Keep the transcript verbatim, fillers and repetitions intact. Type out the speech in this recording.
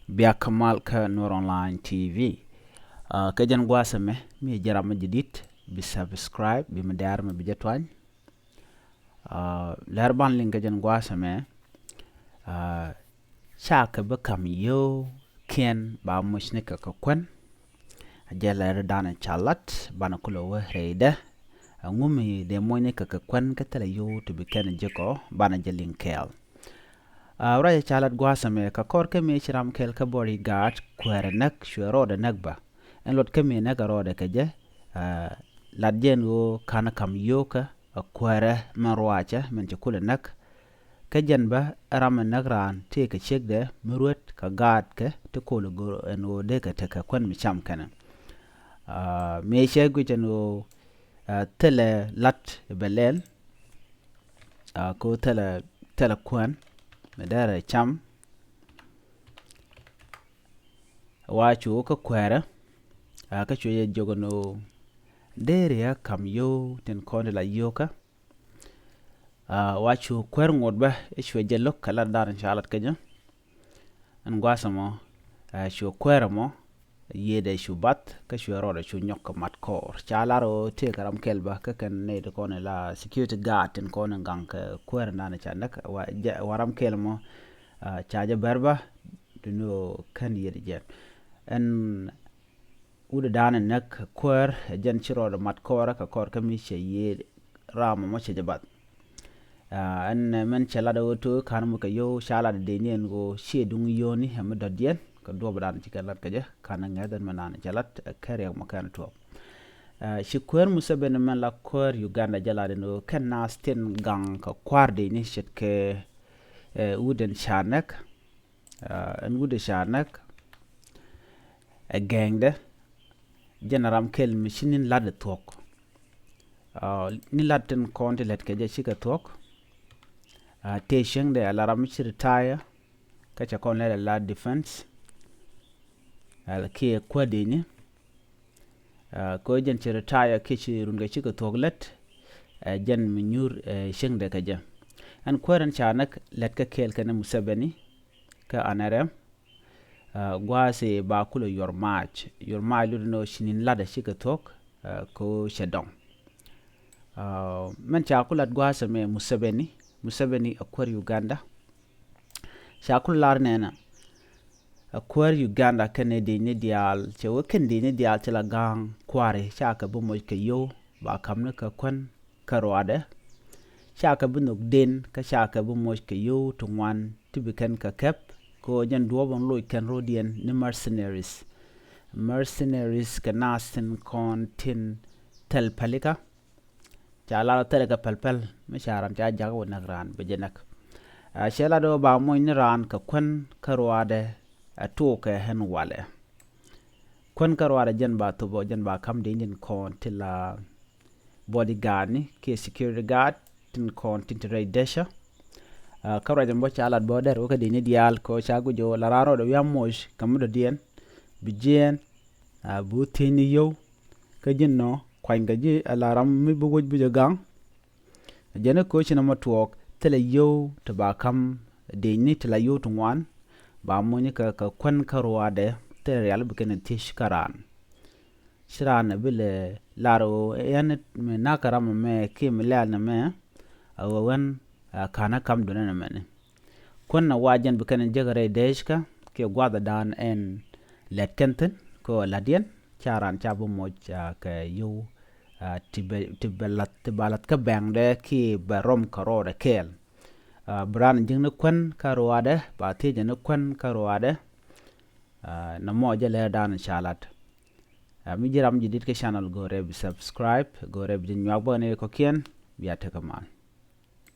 Biak mal kä Nuer Online T V. Ah, kä jɛn gua̱a̱th ɛmɛ, mi ji̱ ram mi jadid, bi subscribe, bi mi dɛɛr mi bi jɛ tuany. Ah, lɛr ban liŋ kä jɛn gua̱a̱th ɛmɛ, ah, ca kɛ bi kam yio̱w kiɛn ba muc ni kɛ kɛ kuän. A jɛ lɛr dan ca lat, banɛ kulɛ wä rɛydɛ. A ŋumi dee muc ni kɛ kɛ kuän kä thilɛ yio̱w ti bi kɛn ji̱ kɔ, banɛ jɛ liŋ kɛɛl. Ah, ruacɛ ca lat gua̱a̱th ɛmɛ kɛ kɔr kä mëë ci ram kɛl kä bodyguard kuäärɛ näk, cuɛ rɔɔdɛ näk bä. Ɛn luɔt kä mëë näk a rɔɔdɛ kɛ jɛ, ah, lat jɛ ɛn ɣöö ka̱n kam yio̱wkä a kuäärɛ mɛn ruacɛ mɛn ci kulɛ näk. Kä jɛn bä ram mi näk raan tëëkɛ ciekdɛ mi ruet kɛ gaatkɛ ti kol go̱r ɛn ɣöö dee kɛ tekɛ kuän mi cam kɛnɛ. Ah, mëë cɛ guic ɛn ɣöö, ah, thilɛ lat bɛ lɛl, ah, ko thilɛ, thilɛ kuän mi dɛrɛ cam. Wa cu kä kuäärä, ah, kä cuɛ jɛ jiök ɛn ɣöö deri ɛ kam yio̱w tin kɔn ti la yio̱wkä. Ah, wa cu kuäär ŋot bä i̱ cuɛ jɛ lo̱k kɛ lat dan ca lat kä jɛ. Ɛn gua̱a̱th ɛmɔ, ah, cu kuäär ɛmɔ yiëëdɛ cu bath kä cuɛ rɔɔdɛ cu nyɔk kɛ mat kɔɔr. Ca lar ɣöö tëëkɛ ram kɛl bä kä kɛn nɛy ti kɔn ila security guard tin kɔn in gaŋ kɛ kuäär in dan ca näk wa, jɛ, wa ram kɛl mɔ, ah, ca jɛ bɛr bä duŋni ɣöö kän yiëëdɛ jɛ. Ɛn wut dan in näk kuäär ɛ jɛn ci rɔɔdɛ mat kɔɔrä kɛ kɔr kä mi cɛ yiëë ram mɔ cɛ jɛ bath. Ah, ɛn, eh, mɛn cɛ lat ɛ ɣöö to̱ ka̱n mɔ kɛ yio̱w ca lat ɛ dee ni ɛn ɣöö ciɛ duŋ yio̱wni ɛ mi dɔ̱diɛn kɛ duɔ̱ɔ̱p dan ci kɛn lat kɛ jɛ ka̱n ɛ ŋɛth ɛn mɛ nan cɛ lat, eh, kɛ riɛk mɔ kɛn tuɔɔk. Ah, ci kuäär Museveni mɛn la kuäär Uganda jɛ lat ɛn ɣöö kɛn naath tin gaŋ kɛ kua̱r dee ni ce̱tkɛ, eh, wut ɛn ca näk. Ah, ɛn wut ɛ ca näk ɛ gɛɛŋdɛ jɛn ram kɛl mi ci ni̱n lat ɛ thuɔ̱k. Ah, ni̱n lat tin kɔn ti lɛt kɛ jɛ cikɛ thuɔ̱k. Ah, tëë cieŋdɛ ala ram mi ci retire kä cɛ kɔn lɛl ala defense. Ala kiɛ kuäär dee ni. Ah, kɛ ɣöö jɛn ci retire kiɛ ci run kɛ cikɛ thuɔ̱k lät, eh, jɛn mi nyuur, eh, cieŋdɛ kɛ jɛ. Ɛn kuäär ɛn ca näk lɛt kä kɛɛl kɛnɛ Museveni kä N R M. Ah, gua̱a̱th ëë ba kulɛ yuɔr maac. Yuɔr maac lotdɛ ni ɣöö ci ni̱n latdɛ cikɛ thuɔ̱k, ah, kɛ ɣöö cɛ dɔŋ. Ah, mɛn ca ku lat gua̱a̱th ɛmɛ Museveni, Museveni ɛ kuäär Uganda. Ca ku lar nɛnɛ. A kuäär Uganda kɛnɛ dicni diaal, cɛ wee kɛn dicni diaal cɛ la ga̱a̱ŋ kua̱ri, ca kɛ bi moc kɛ yio̱w, ba ka̱m ni kɛ kuän kä ruaadɛ. Ca kɛ bi nhök den, kä ca kɛ bi moc kɛ yio̱w ti ŋuan, ti bi kɛn kɛ kɛp, kɛ ɣöö jɛn duɔ̱ɔ̱p in loc kɛn ro̱diɛn ni mercenaries. Mercenaries kɛ naath tin kɔn tin thil pälikä. Ca lar ɔ thilɛ kɛ pɛlpɛl mi ca ran ca jak wä näk ran bɛ jɛ näk. A cɛ lat ɔ ba moc ni ran kɛ kuän kä ruaadɛ a tuɔɔkɛ ɣän walɛ. Kuän kä ruaadɛ jɛn ba thop ɔ jɛn ba ka̱m dee tin kɔn ti la bodyguard ni kiɛ security guard tin kɔn tin ti rɛy dɛcä. A kä ruac ɛn bä ca lat bä dɛr wä kä dee ni diaal kɛ ɔ ca guic ɔ la ran rɔɔdɛ wi̱i̱ a moc kɛ mi dɔ̱diɛn bi jiɛɛn. A bi wä thiec ni yio̱w kä ji̱n nɔ kuany kɛ ji̱ a la ram mi bi wec bi jɛ gaŋ. Jɛn ɛ kööc nɔmɔ tuɔɔk thilɛ yio̱w ti ba ka̱m dicni ti la yio̱w ti ŋuan. Ba muny kɛ kɛ kuän kä ruaadɛ thilɛ rial bi kɛn thiec kä raan. Ci raan ɛ bi lɛ lar ɣöö ɛn mi na̱k ram ɛmɛ kiɛ mi lɛl nɛmɛ. A ɣöö ɛn a ka̱n ɛ ka̱m duunɛ nɛmɛni. Kuän ɛ wa jɛn bi kɛn jek rɛy dɛckä kiɛ gua̱thdan ɛn lɛt kɛn thi̱n kɛ ɣöö la̱tdiɛn ca raan ca bi moc a kɛ yio̱w. A, ti bɛ, ti bɛ lath, ti ba lath kä bɛŋdɛ ki bɛ rɔm kɛ rɔɔdɛ kɛɛl. A, bi raan ji̱ŋ ni kuän kä ruaadɛ, ba thiecɛ ni kuän kä ruaadɛ. A, nɔmɔ jɛ lɛr dan ca lat. A, mi ji̱ ram ji̱ dit kä channel go̱rɛ bi subscribe, go̱rɛ bi ji̱ nyuak bä ni kɔkiɛn, bia tekɛ mal.